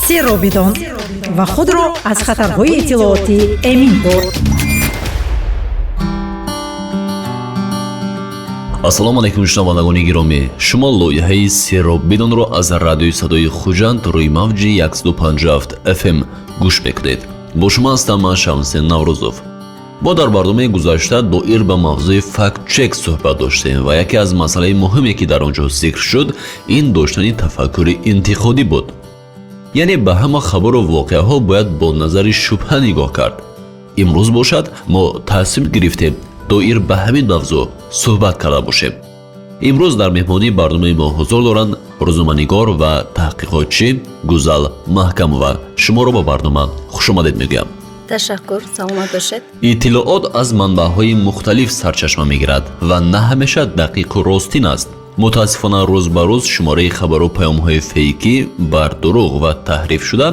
Серо бидон ва худро аз хатарҳои иттилоотӣ эмин дор. Ассалому алайкум, шунавандагони гиромӣ. Шумо лоиҳаи «Серо бидонро» аз радиои «Садои Хуҷанд» рӯи мавҷи 157 FM гӯш мекунед. Бо шумо ҳастам ман, Шамсин Наврӯзов. Мо дар барномаи гузашта доир ба мавзӯи фактчек суҳбат доштем ва яке аз масъалаи муҳиме, ки дар он ҷо зикр шуд, ин доштани тафаккури интиқодӣ буд. Яъне ба ҳама хабару воқеаҳо бояд бо назари шубҳа нигоҳ кард. Имрӯз бошад, мо тасмим гирифтем доир ба ҳамин мавзӯъ суҳбат карда бошем. Имрӯз дар меҳмонии барномаи мо ҳузур доранд рӯзноманигор ва таҳқиқотчӣ Гузал Маҳкамова. Шуморо ба барнома хушомадед мегӯям. Ташаккур, саломат бошед. Иттилоот аз манбаъҳои мухталиф сарчашма мегирад ва на ҳамеша дақиқу ростин аст. Мутаассифона, рӯз ба рӯз шумораи хабару паёмҳои фейкӣ, бардурӯғ ва таҳрифшуда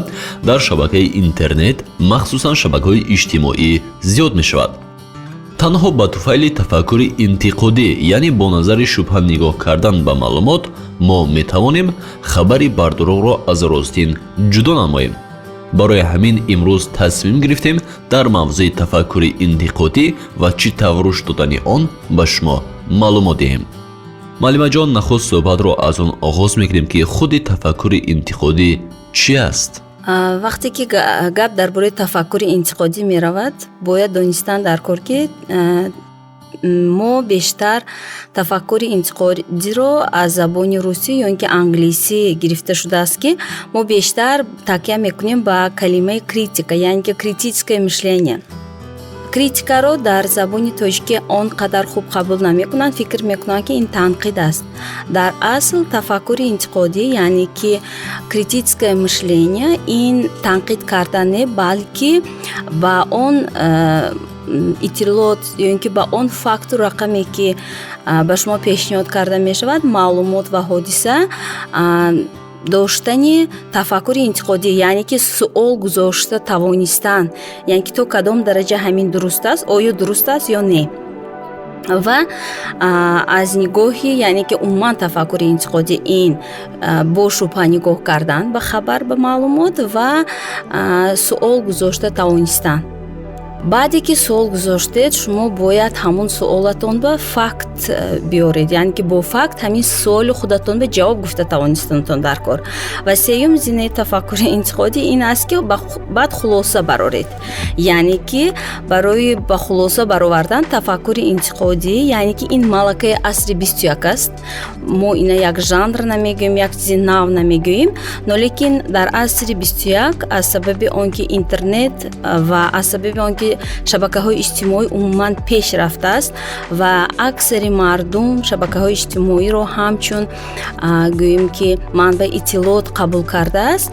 дар шабакаи интернет, махсусан шабакаҳои иҷтимоӣ, зиёд мешавад. Танҳо ба туфайли тафаккури интиқодӣ, яъне бо назари шубҳа нигоҳ кардан ба маълумот, мо метавонем хабари бардурӯғро аз ростин ҷудо намоем. Барои ҳамин имрӯз тасмим гирифтем дар мавзӯи тафаккури интиқодӣ ва чӣ тавр рушд додани он ба шумо маълумот диҳем. Муаллимаҷон, нахуст суҳбатро аз он оғоз мекунем, ки худи тафаккури интиқодӣ чӣ аст? Вақте ки гап дар бораи тафаккури интиқодӣ меравад, бояд донистан дар кор, ки мо бештар тафаккури интиқодиро аз забони русӣ ё ин ки англисӣ гирифта шудааст, ки мо бештар такя мекунем ба калимаи критика, яъне ки критическое мышление. Критикаро дар забони тоҷикӣ он қадар хуб қабул намекунанд, фикр мекунанд, ки ин танқид аст. Дар асл тафаккури интиқодӣ, яъне ки критическое мышление, ин танқид кардан не, балки ба он иттилоот ё ин ки ба он факту рақаме, ки ба шумо пешниҳод карда мешавад, маълумот ва ҳодиса, доштани тафаккури интиқодӣ, яъне ки суол гузошта тавонистан, яъне ки то кадом дараҷа ҳамин дуруст аст, оё дуруст аст ё не. Ва аз нигоҳи, яъне ки умуман тафаккури интиқодӣ ин бо шубҳа нигоҳ кардан ба хабар, ба маълумот ва суол гузошта тавонистан. Баъде ки суол гузоштед, шумо бояд ҳамун суолатон ба факт биёред, яъне ки бо факт ҳамин суоли худатон ба ҷавоб гуфта тавонистантон дар кор. Ва сеюм зинаи тафаккури интиқодӣ ин аст, ки баъд хулоса бароред. Яъне ки барои ба хулоса баровардан тафаккури интиқодӣ, яъне ки ин малакаи асри 21 аст. Мо ина як жанр намегӯем, як чизи нав намегӯем, но лекин дар асри 21 аз сабаби он ки интернет ва аз сабаби он ки шабакаҳои иҷтимоӣ умуман пеш рафтааст ва аксари мардум шабакаҳои иҷтимоиро ҳамчун, гӯем ки, манбаи иттилоот қабул кардааст,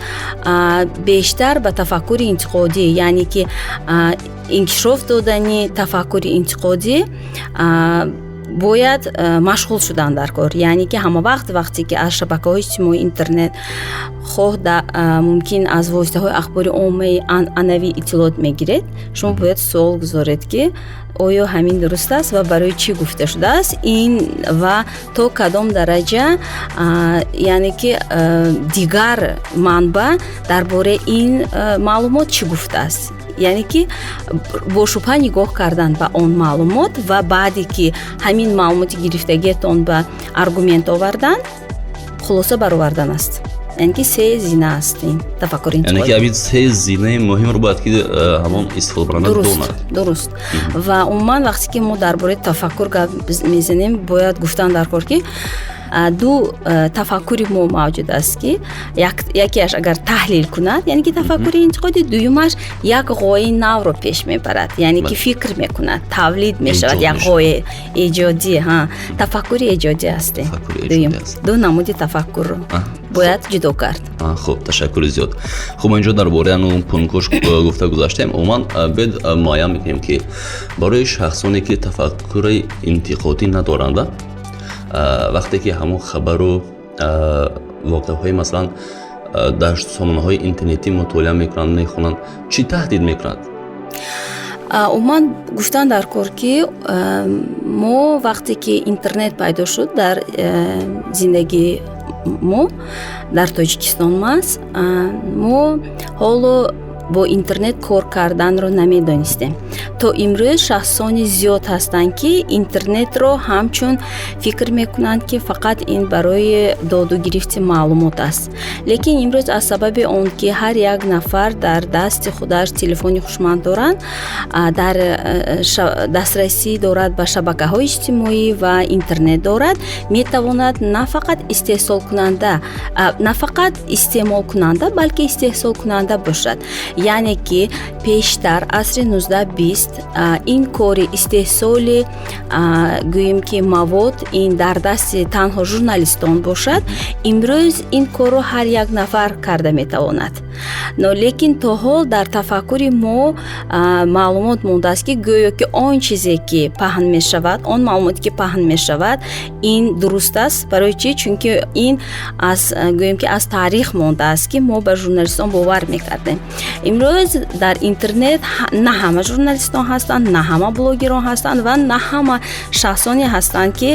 бештар ба тафаккури интиқодӣ, яъне ки инкишоф додани тафаккури интиқодӣ бояд машғул шудан дар кор. Яъне ки ҳама вақт, вақте ки аз шабакаҳои иҷтимоӣ, интернет, хоҳ мумкин аз воситаҳои ахбори оммаи анъанавӣ иттилоот мегиред, шумо бояд суол гузоред, ки оё ҳамин дуруст аст ва барои чӣ гуфта шудааст ин ва то кадом дараҷа, яъне ки дигар манбаъ дар бораи ин маълумот чӣ гуфтааст. Яъне ки бо шубҳа нигоҳ кардан ба он маълумот ва баъде ки ҳамин маълумоти гирифтагиатон ба аргумент овардан, хулоса баровардан аст. Яъне ки се зина аст ин тафаккури. Яъне ки ҳамин се зинаи муҳимро бояд ки ҳамон истифодабаранда донад. Дуруст. Ва умуман вақте ки мо дар бораи тафаккур гап мезанем, бояд гуфтан дар кор, ки ду тафаккури мо мавҷуд аст, ки якеаш агар таҳлил кунад, яъне ки тафаккури интиқодӣ, дуюмаш як ғояи навро пеш мебарад, яъне ки фикр мекунад, тавлид мешавад як ғоя эҷодӣ. Ҳа, тафаккури эҷодӣ ҳастем. Дуюм ду намуди тафаккурро бояд ҷудо кард. Хуб, ташаккури зиёд. Хуб, инҷо дар бораи ану пунктош гуфта гузаштем. Умуман бед муайян мекунем, ки барои шахсоне, ки тафаккури интиқодӣ надоранда, вақте ки ҳамон хабару воқеаҳои, масалан, дар сомонаҳои интернетӣ мутолиа мекунанд, мехонанд, чӣ таҳдид мекунад? Умуман гуфтан дар кор, ки мо вақте ки интернет пайдо шуд дар зиндагии мо дар Тоҷикистон мо ҳоло бо интернет кор карданро намедонистем. То имрӯз шахсони зиёд ҳастанд, ки интернетро ҳамчун фикр мекунанд, ки фақат ин барои доду гирифти маълумот аст. Лекин имрӯз аз сабаби он ки ҳар як нафар дар дасти худаш телефони хушманд доранд, дар дастрасӣ дорад ба шабакаҳои иҷтимоӣ ва интернет дорад, метавонад на фақат истеҳсолкунанда, на фақат истеъмолкунанда, балки истеҳсолкунанда бошад. Яъне ки пештар, асри 19-20, ин кори истеҳсоли, гӯем ки, мавод ин дар дасти танҳо журналистон бошад, имрӯз ин корро ҳар як нафар карда метавонад. Но лекин то ҳол дар тафаккури мо маълумот мондааст, ки гӯё ки он чизе ки паҳн мешавад, он маълумоте ки паҳн мешавад, ин дуруст аст. Барои чӣ? Чунки ин аз, гӯем ки, аз таърих мондааст, ки мо ба журналистон бовар мекардем. Имрӯз дар интернет на ҳама журналистон ҳастанд, на ҳама блогерон ҳастанд ва на ҳама шахсоне ҳастанд, ки,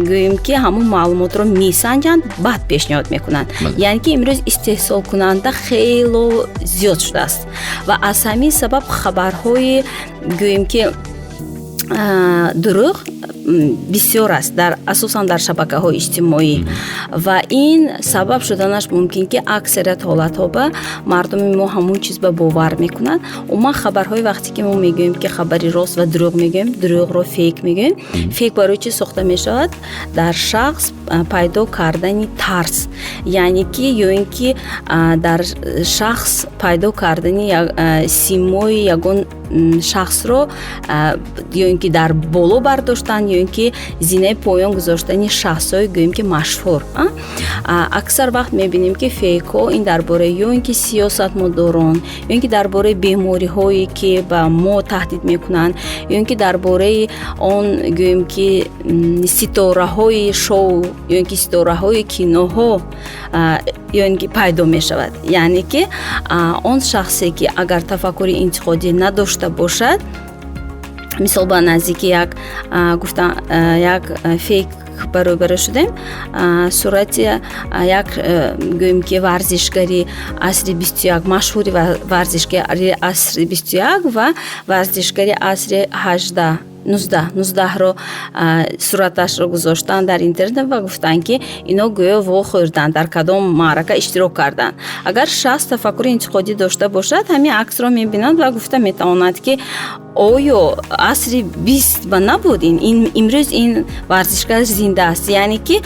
гӯем ки, ҳамун маълумотро месанҷанд, баъд пешниҳод мекунанд. Яъне ки имрӯз истеҳсолкунанда хело зиёд шудааст ва аз ҳамин сабаб хабарҳои, гӯем ки, дурӯғ бисёр аст, дар асосан дар шабакаҳои иҷтимоӣ. Ва ин сабаб шуданаш мумкин, ки аксарият ҳолатҳо ба мардуми мо ҳамун чиз ба бовар мекунанд. Умуман, хабарҳои, вақте ки мо мегӯем, ки хабари рост ва дурӯғ мегӯем, дурӯғро фейк мегӯем. Фейк барои чӣ сохта мешавад? Дар шахс пайдо кардани тарс, яъне ки ё ин ки дар шахс пайдо кардани симои ягон шахсро, ё ин ки дар боло бардоштан, ё ин ки зинаи поён гузоштани шахсҳои, гӯем ки, машҳур. Аксар вақт мебинем, ки фейкҳо ин дар бораи ё ин ки сиёсатмадорон, ё ин ки дар бораи бемориҳое, ки ба мо таҳдид мекунанд, ё ин ки дар бораи он, гӯем ки, ситораҳои шоу, ё ин ки ситораҳои киноҳо, ё ин ки пайдо мешавад. Яъне ки он шахсе, ки агар тафаккури интиқодӣ надошта бошад, мисол, ба наздики як гуфта як фейк баробара шудем: сурати як, гӯем ки, варзишгари асри 21, машҳури варзишгари асри 21 ва варзишгари асри 18, 19-ро сураташро гузоштанд дар интернет ва гуфтанд, ки ино гӯё вохӯрданд, дар кадом маърака иштирок карданд. Агар шахс тафаккури интиқодӣ дошта бошад, ҳамин аксро мебинад ва гуфта метавонад, ки оё асри 20 ба набуд ин, имрӯз ин варзишгар зинда аст? Яъне ки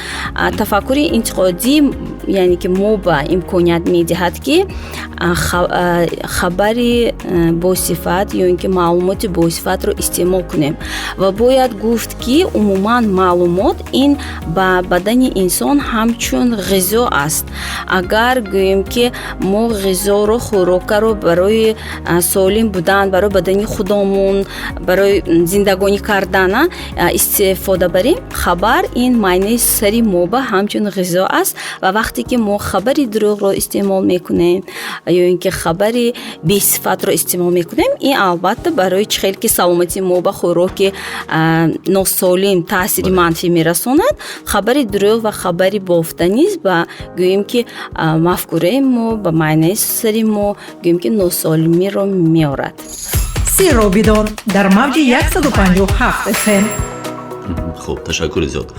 тафаккури интиқодӣ, яъне ки мо ба имконият медиҳад, ки хабари босифат ё ин ки маълумоти босифатро истеъмол кунем. Ва бояд гуфт, ки умуман маълумот ин ба бадани инсон ҳамчун ғизо аст. Агар, гӯем ки, мо ғизоро, хӯрокаро барои солим будан, барои бадани худомон, барои зиндагонӣ кардана истифода барем, хабар ин майнаи сари мо ба ҳамчун ғизо аст. Ва вақте ки мо хабари дурӯғро истеъмол мекунем ё ин ки хабари бесифатро истеъмол мекунем, ин албатта барои чӣ хел ки саломатии мо ба хӯроки носолим таъсири манфӣ мерасонад, хабари дурӯғ ва хабари бофта низ ба, гӯем ки, мафкураи мо, ба майнаи сари мо, гӯем ки, носолимиро меорад. Сирро бидон дар мавҷи 157 FM. Хуб, ташаккури зиёд.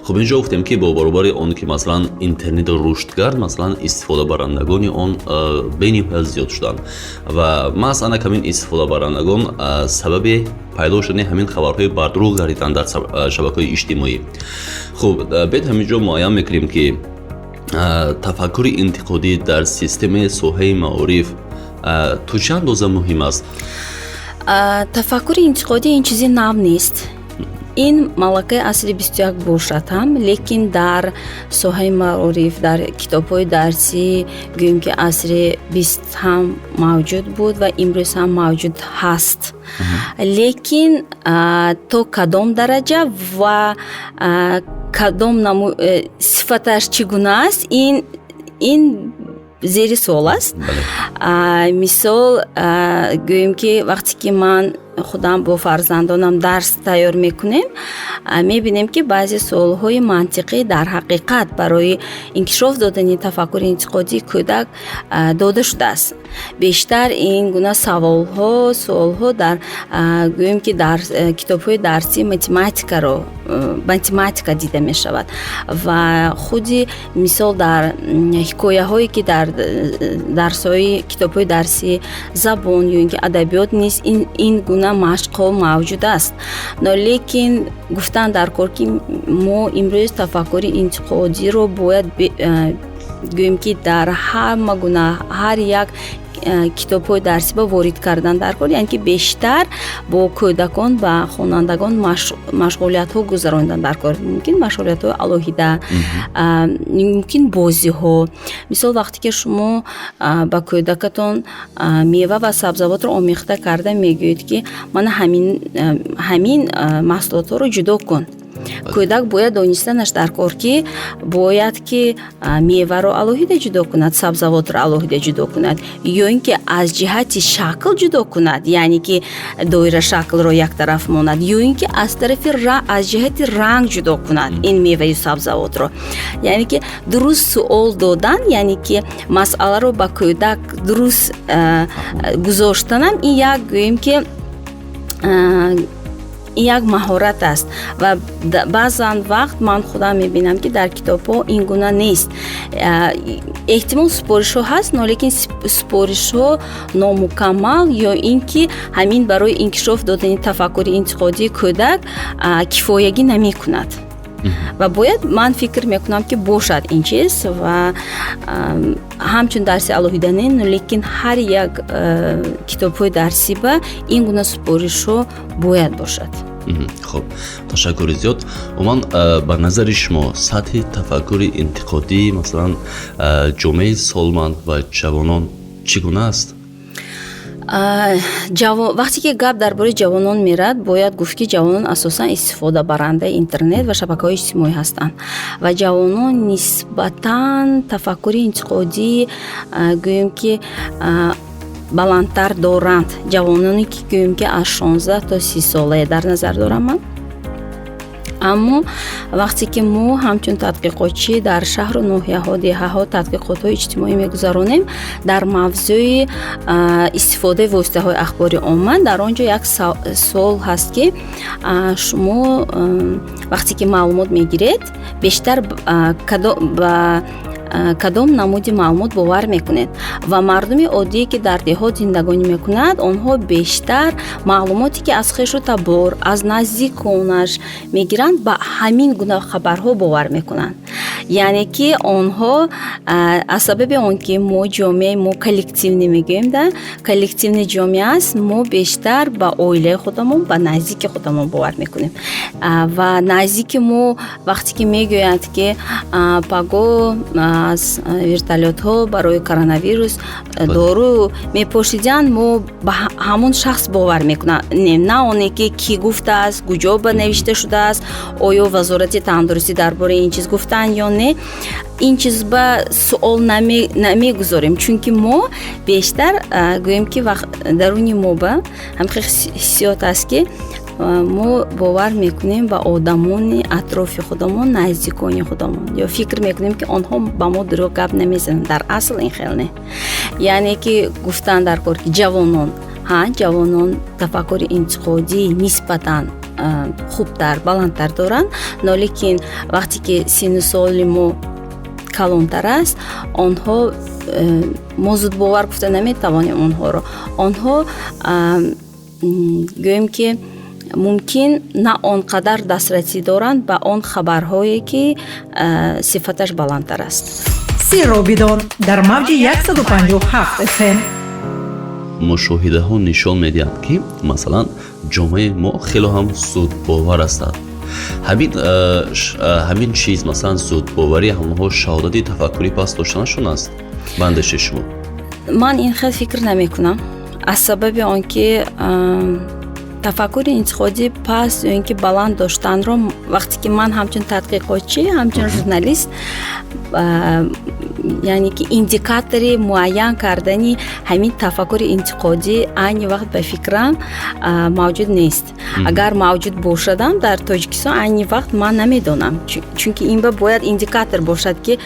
Хуб, инҷо гуфтем, ки бо баробари он ки, масалан, интернет рушд кард, масалан, истифодабарандагони он бениҳоят зиёд шуданд ва маҳз ана ҳамин истифодабарандагон сабаби пайдо шудани ҳамин хабарҳои бардурӯғ гардиданд дар шабакаҳои иҷтимоӣ. Хуб, бед ҳамин ҷо муайян мекунем, ки тафаккури интиқодӣ дар системаи соҳаи маориф то чӣ андоза муҳим аст? Тафаккури интиқодӣ ин чизи нав нест, ин малакаи асри 21 бошад ҳам, лекин дар соҳаи маориф, дар китобҳои дарсӣ, гӯем ки, асри 20 ҳам мавҷуд буд ва имрӯз ҳам мавҷуд ҳаст. Лекин то кадом дараҷа ва кадом сифаташ чӣ гуна аст, ин зери суол аст. Мисол, гӯем ки, вақте ки ман Худам бо фарзандонам дарс тайёр мекунем, мебинем, ки баъзе суолҳои мантиқӣ дар ҳақиқат барои инкишоф додани тафаккури интиқодии кӯдак дода шудааст. Бештар ин гуна саволҳо, суолҳо дар, гӯем ки, дар китобҳои дарсии математикаро, математика дида мешавад ва худи мисол дар ҳикояҳое, ки дар дарсҳои китобҳои дарсии забон ё ин ки адабиёт низ ин гуна машқҳо мавҷуд аст. Но лекин гуфтан дар кор, ки мо имрӯз тафаккури интиқодиро бояд, гӯем ки, дар ҳама гуна, ҳар як китобҳои дарсӣ ба ворид кардан дар кор, яъне ки бештар бо кӯдакон, ба хонандагон машғулиятҳо гузаронидан дар кор, мумкин машғулиятҳои алоҳида, мумкин бозиҳо. Мисол, вақте ки шумо ба кӯдакатон мева ва сабзавотро омехта карда мегӯед, ки мана ҳамин маҳсулотҳоро ҷудо кун, кӯдак бояд донистанаш дар кор, ки бояд ки меваро алоҳида ҷудо кунад, сабзавотро алоҳида ҷудо кунад ё ин ки аз ҷиҳати шакл ҷудо кунад, яъне ки доирашаклро як тараф монад, ё ин ки аз тарафи аз ҷиҳати ранг ҷудо кунад ин меваю сабзавотро. Яъне ки дуруст суол додан, яъне ки масъаларо ба кӯдак дуруст гузоштанам, ин як, гӯем ки, ин як маҳорат аст. Ва баъзан вақт ман худам мебинам, ки дар китобҳо ин гуна нест. Эҳтимол, супоришҳо ҳаст, но лекин супоришҳо номукаммал ё ин ки ҳамин барои инкишоф додани тафаккури интиқодии кӯдак кифоягӣ намекунад. Ва бояд, ман фикр мекунам, ки бошад ин чиз ва ҳамчун дарси алоҳида не, лекин ҳар як китобҳои дарсӣ ба ин гуна супоришҳо бояд бошад. Хуб, ташаккури зиёд. Умуман, ба назари шумо, сатҳи тафаккури интиқодӣ, масалан, ҷомеаи солманд ва ҷавонон чӣ гуна аст? Вақте ки гап дар бораи ҷавонон мерад, бояд гуфт, ки ҷавонон асосан истифодабарандаи интернет ва шабакаҳои иҷтимоӣ ҳастанд ва ҷавонон нисбатан тафаккури интиқодӣ, гӯем ки, баландтар доранд. Ҷавононе ки, гӯем ки, аз 16 то 30 солае дар назар дорам ман. Аммо вақте ки мо ҳамчун тадқиқотчӣ дар шаҳру ноҳияҳо, деҳаҳо тадқиқотҳои иҷтимоӣ мегузаронем дар мавзӯи истифодаи воситаҳои ахбори омма, дар он ҷо як суол ҳаст, ки шумо вақте ки маълумот мегиред, бештар ба кадом намуди маълумот бовар мекунед? Ва мардуми оддие, ки дар деҳот зиндагонӣ мекунад, онҳо бештар маълумоте, ки аз хешу табор, аз наздиконаш мегиранд, ба ҳамин гуна хабарҳо бовар мекунанд. Яъне ки онҳо аз сабаби он ки мо ҷомеаи мо коллективный мегӯем, да, коллективный ҷомеа аст, мо бештар ба оилаи худамон, ба наздики худамон бовар мекунем. Ва наздики мо вақте ки мегӯянд, ки паго аз вертолётҳо барои коронавирус дору мепошиданд, мо ба ҳамон шахс бовар мекунем, на оне ки кӣ гуфтааст, куҷо ба навишта шудааст, оё Вазорати тандурустӣ дар бораи ин чиз гуфтанд ё не. Ин чиз ба суол намегузорем, чунки мо бештар, гӯем ки, даруни мо ба ҳамхел ҳиссиёт аст, ки мо бовар мекунем ба одамони атрофи худамон, наздикони худамон, ё фикр мекунем, ки онҳо ба мо дурӯғ гап намезананд. Дар асл ин хел не. Яъне ки гуфтан дар кор, ки ҷавонон, ҳа, ҷавонон тафаккури интиқодӣ нисбатан хубтар, баландтар доранд, но лекин вақте ки синну соли мо калонтар аст, онҳо, мо зудбовар гуфта наметавонем онҳоро. Онҳо, гӯем ки, мумкин на он қадар дастрасӣ доранд ба он хабарҳое, ки сифаташ баландтар аст. Сирро бидон дар мавҷи 157 FM. Мушоҳидаҳо нишон медиҳанд, ки масалан ҷомеаи мо хело ҳам зудбовар ҳастанд. Ҳамин чиз, масалан зудбоварӣ, ҳамонҳо шаҳодати тафаккури паст доштанашон аст, ба андешаи шумо? Ман ин хел фикр намекунам, аз сабаби он ки тафаккури интиқодӣ паст ё ин ки баланд доштанро, вақте ки ман ҳамчун тадқиқотчӣ, ҳамчун журналист Яъне ки индикатори муайян кардани ҳамин тафаккури интиқодӣ айни вақт, ба фикрам, мавҷуд нест. Агар мавҷуд бошадам, дар Тоҷикистон айни вақт ман намедонам, чунки ин ба бояд индикатор бошад, ки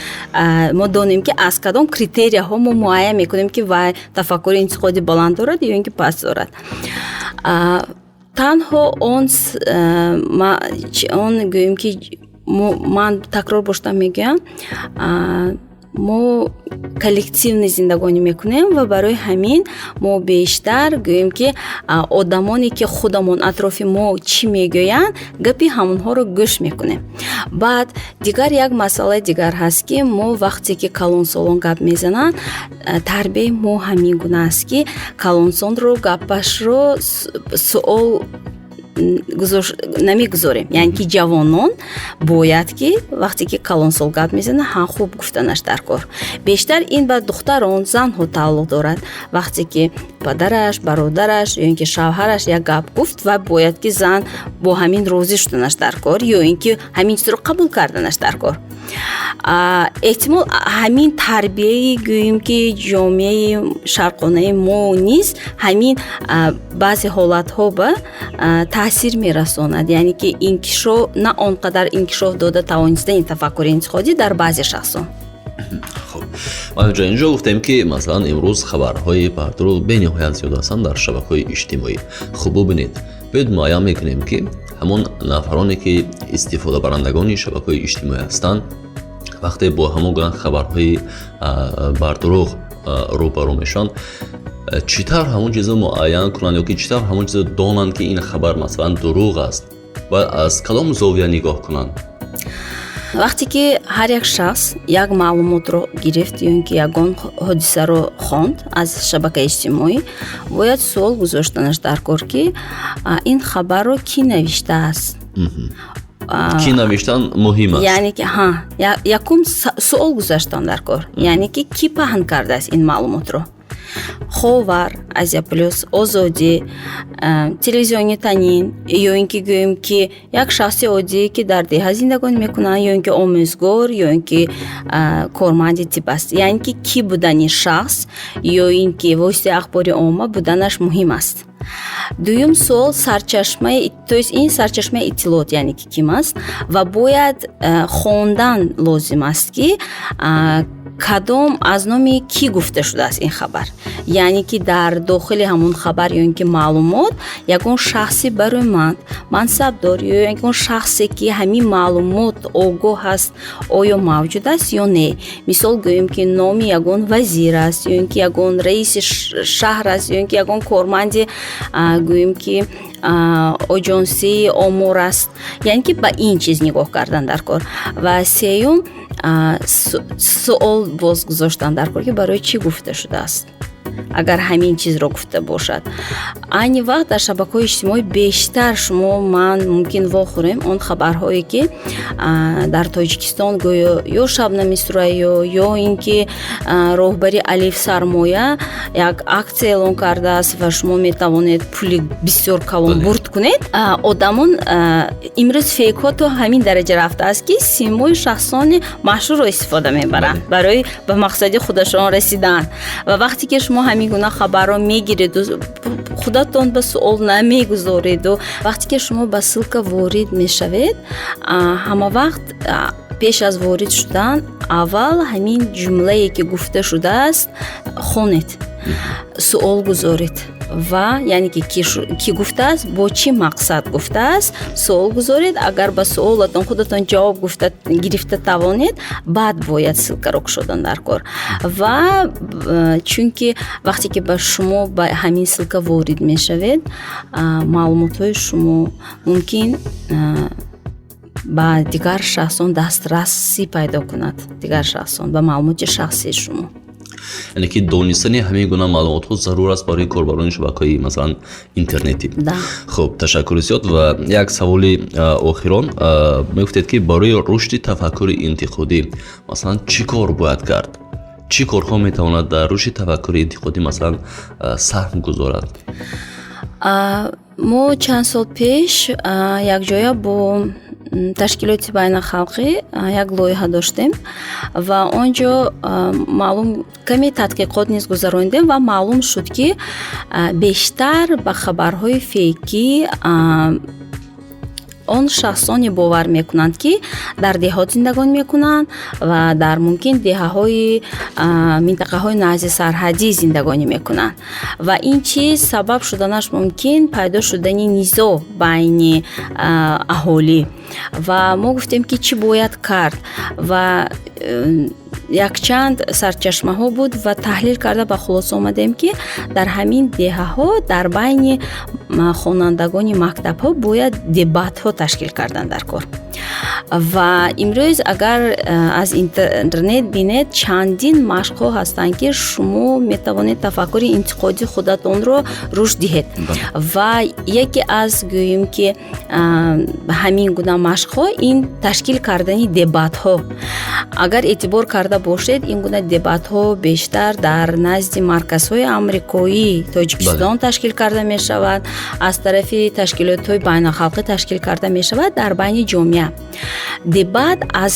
мо донем, ки аз кадом критерияҳо мо муайян мекунем, ки вай тафаккури интиқодӣ баланд дорад ё ин ки паст дорад. Танҳо он гӯем, ки ман такрор боштам мегӯям, мо коллективный зиндагонӣ мекунем ва барои ҳамин мо бештар, гӯем ки, одамоне ки худамон атрофи мо чӣ мегӯянд, гапи ҳамонҳоро гӯш мекунем. Баъд дигар як масъалаи дигар ҳаст, ки мо вақте ки калонсолон гап мезананд, тарбияи мо ҳамин гуна аст, ки калонсолро гапашро суол намегузорем. Яъне ки ҷавонон бояд ки вақте ки калонсол гап мезанад, ҳа, хуб гуфтанаш дар кор. Бештар ин ба духтарон, занҳо тааллуқ дорад. Вақте ки падараш, бародараш ё ин ки шавҳараш як гап гуфт, ва бояд ки зан бо ҳамин розӣ шуданаш дар кор ё ин ки ҳамин чизро қабул карданаш дар кор. Эҳтимол, ҳамин тарбияи, гӯем ки, ҷомеаи шарқонаи мо низ ҳамин баъзе ҳолатҳо ба таъсир мерасонад, яъне ки инкишоф на он қадар инкишоф дода тавонистани тафаккури интиқодӣ дар баъзе шахсон. Хуб, ҷо инҷо гуфтем, ки масалан имрӯз хабарҳои бардурӯғ бениҳоят зиёд ҳастанд дар шабакаҳои иҷтимоӣ. Хуб, бубинед, биёед муайян мекунем, ки ҳамон нафароне ки истифодабарандагони шабакаҳои иҷтимоӣ ҳастанд, вақте бо ҳамон гуна хабарҳои бардурӯғ рӯбарӯ мешаванд, чӣ тавр ҳамон чизро муайян кунанд ё ки чӣ тавр ҳамон чизро донанд, ки ин хабар масалан дурӯғ аст, бояд аз кадом зовия нигоҳ кунанд? Вақте ки ҳар як шахс як маълумотро гирифт ё ин ки ягон ҳодисаро хонд аз шабакаи иҷтимоӣ, бояд суол гузоштанаш дар кор, ки ин хабарро кӣ навиштааст. Кӣ навиштан муҳим аст. Яъне ки ҳа, якум суол гузоштан дар кор, яъне ки кӣ паҳн кардааст ин маълумотро: Ховар, Азия Плюс, Озодӣ, телевизиони Танин ё ин ки, гӯем ки, як шахси оддие, ки дар деҳа зиндагонӣ мекунад, ё ин ки омӯзгор, ё ин ки корманди тиб аст. Яъне ки кӣ будани шахс ё ин ки воситаи ахбори омма буданаш муҳим аст. Дуюм суол: сарчашмаи, то есть ин сарчашмаи иттилоот, яъне ки ким аст. Ва бояд хондан лозим аст, ки кадом, аз номи кӣ гуфта шудааст ин хабар, яъне ки дар дохили ҳамон хабар ё ин ки маълумот ягон шахси барӯманд, мансабдор ё ягон шахсе, ки ҳамин маълумот огоҳ аст, оё мавҷуд аст ё не. Мисол, гӯем ки номи ягон вазир аст ё ин ки ягон раиси шаҳр аст, ё ин ки ягон корманди, гӯем ки, оҷонсии омор аст. Яъне ки ба ин чиз нигоҳ кардан дар кор. Ва сеюм суол боз гузоштан дар кор, ки барои чӣ гуфта шудааст, агар ҳамин чизро гуфта бошад. Айни вақт дар шабакаҳои иҷтимоӣ бештар шумо, ман мумкин вохӯрем он хабарҳое, ки дар Тоҷикистон гӯё ё Шабнами Сурайё, ё ин ки роҳбари Алиф Сармоя як аксия эълон кардааст ва шумо метавонед пули бисёр калон бурд кунед. Одамон имрӯз фейкҳо то ҳамин дараҷа рафтааст, ки симои шахсони машҳурро истифода мебаранд барои ба мақсади худашон расидан. Ва вақте ки шумо ҳамин гуна хабарро мегиреду худатон ба суол намегузореду, вақте ки шумо ба ссылка ворид мешавед, ҳама вақт пеш аз ворид шудан аввал ҳамин ҷумлае, ки гуфта шудааст, хонед, суол гузоред ва яъне ки кӣ гуфтааст, бо чӣ мақсад гуфтааст, суол гузоред. Агар ба суолатон худатон ҷавоб гуфта гирифта тавонед, баъд бояд ссылкаро кушодан дар кор. Ва чунки вақте ки ба шумо ба ҳамин ссылка ворид мешавед, маълумотҳои шумо мумкин ба дигар шахсон дастрасӣ пайдо кунад, дигар шахсон ба маълумоти шахсии шумо. Яъне ки донистани ҳамин гуна маълумотҳо зарур аст барои корбарони шабакаҳои, масалан, интернетӣ. Хуб, ташаккури зиёд. Ва як саволи охирон: мегуфтед, ки барои рушди тафаккури интиқодӣ, масалан, чӣ кор бояд кард, чӣ корҳо метавонад дар рушди тафаккури интиқодӣ, масалан, саҳм гузорад? Мо чанд сол пеш якҷоя бо Ташкилоти байналхалқӣ як лоиҳа доштем ва он ҷо маълум каме тадқиқот низ гузаронидем ва маълум шуд, ки бештар ба хабарҳои фейкӣ он шахсоне бовар мекунанд, ки дар деҳот зиндагонӣ мекунанд ва дар мумкин деҳаҳои минтақаҳои назди сарҳадӣ зиндагонӣ мекунанд. Ва ин чиз сабаб шуданаш мумкин пайдо шудани низоъ байни аҳолӣ. Ва мо гуфтем, ки чӣ бояд кард, ва якчанд сарчашмаҳо буд ва таҳлил карда ба хулоса омадем, ки дар ҳамин деҳаҳо дар байни хонандагони мактабҳо бояд дебатҳо ташкил кардан дар кор. Ва имрӯз агар аз интернет бинед, чандин машқҳо ҳастанд, ки шумо метавонед тафаккури интиқодии худатонро рушд диҳед. Ва яке аз, гӯем ки, ҳамин гуна машқҳо ин ташкил кардани дебатҳо. Агар эътибор карда бошед, ин гуна дебатҳо бештар дар назди марказҳои амрикоӣ Тоҷикистон ташкил карда мешавад, аз тарафи ташкилотҳои байналхалқӣ ташкил карда мешавад дар байни ҷомеа. Дебат аз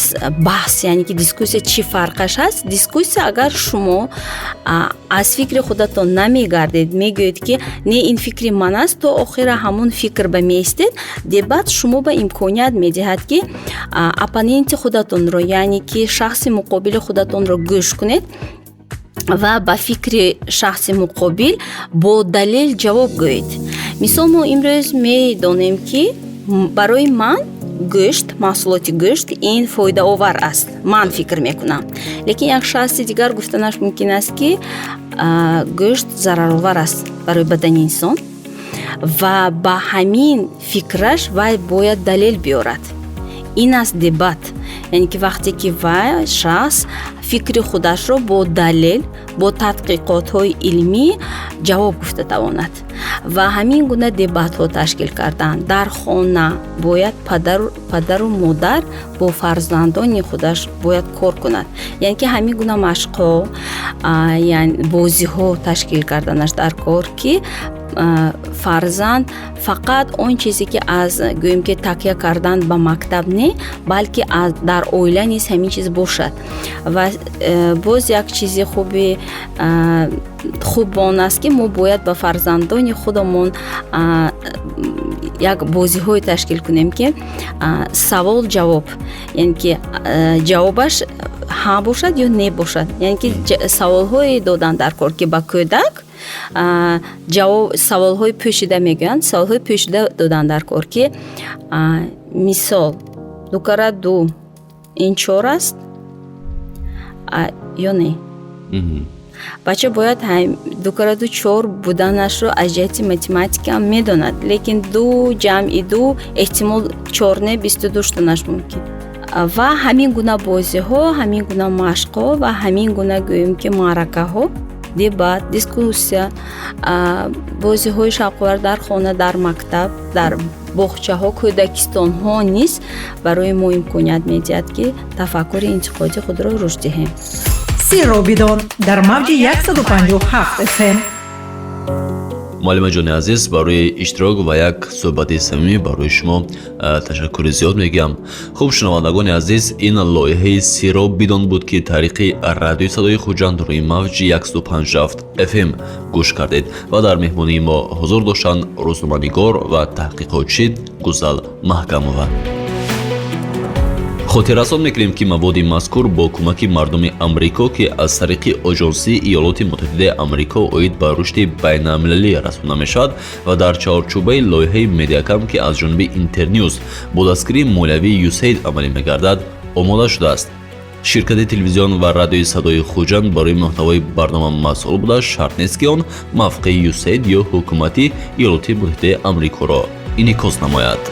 баҳс, яъне ки дискуссия, чӣ фарқаш ҳаст? Дискуссия, агар шумо аз фикри худатон намегардед, мегӯед, ки не, ин фикри ман аст, то охира ҳамон фикр ба меистед. Дебат шумо ба имконият медиҳад, ки оппоненти худатонро, яъне ки шахси муқобили худатонро гӯш кунед ва ба фикри шахси муқобил бо далел ҷавоб гӯед. Мисол, мо имрӯз медонем, ки барои ман гӯшт, маҳсулоти гӯшт ин фоидаовар аст, ман фикр мекунам, лекин як шахси дигар гуфтанаш мумкин аст, ки гӯшт зараровар аст барои бадани инсон, ва ба ҳамин фикраш вай бояд далел биёрад. Ин аст дебат, яъне ки вақте ки вай шахс фикри худашро бо далел, бо тадқиқотҳои илмӣ ҷавоб гуфта тавонад. Ва ҳамин гуна дебатҳо ташкил кардан дар хона бояд падару модар бо фарзандони худаш бояд кор кунад, яъне ки ҳамин гуна машқҳо, бозиҳо ташкил карданаш дар кор, ки фарзанд фақат он чизе, ки аз, гӯем ки, такя кардан ба мактаб не, балки дар оила низ ҳамин чиз бошад. Ва боз як чизи хуби хуб он аст, ки мо бояд ба фарзандони худамон як бозиҳое ташкил кунем, ки савол ҷавоб, яъне ки ҷавобаш ҳа бошад ё не бошад, яъне ки саволҳое додан дар кор, ки ба кӯдак ҷавоб, саволҳои пӯшида мегӯянд, саволҳои пӯшида додан дар кор, ки мисол, ду кара ду ин чор аст ё не? Бача бояд ду кара ду чор буданашро аз ҷиҳати математика медонад, лекин ду ҷамъи ду эҳтимол чор не, 22 шуданаш мумкин. Ва ҳамин гуна бозиҳо, ҳамин гуна машқҳо ва ҳамин гуна, гӯем ки, маъракаҳо, дебат, дискуссия, бозиҳои шавқовар дар хона, дар мактаб, дар боғчаҳо, кӯдакистонҳо низ барои мо имконият медиҳад, ки тафаккури интиқодии худро рушд диҳем. Сирро бидон дар мавҷи 157 фм. Муаллимаҷони азиз, барои иштирок ва як суҳбати самимӣ барои шумо ташаккури зиёд мегӯям. Хуб, шунавандагони азиз, ин лоиҳаи «Сирро бидон» буд, ки тариқи радиои садои Хуҷанд рӯи мавҷи 157 фм гӯш кардед ва дар меҳмонии мо ҳузур доштанд рӯзноманигор ва таҳқиқотчӣ Гузал Маҳкамова. Хотиррасон мекунем, ки маводи мазкур бо кӯмаки мардуми Амрико, ки аз тариқи Оҷонсии Иёлоти Муттаҳидаи Амрико оид ба рушди байналмилалӣ расонда мешавад ва дар чаҳорчӯбаи лоиҳаи Медиакам, ки аз ҷониби Интернюз бо дастгирии молиявии ЮСАИД амалӣ мегардад, омода шудааст. Ширкати телевизион ва радиои садои Хуҷанд барои муҳтавои барнома масъул буда, шарт нест, ки он мавқеи ЮСАИД ё ҳукумати Иёлоти Муттаҳидаи Амрикоро инъикос намояд.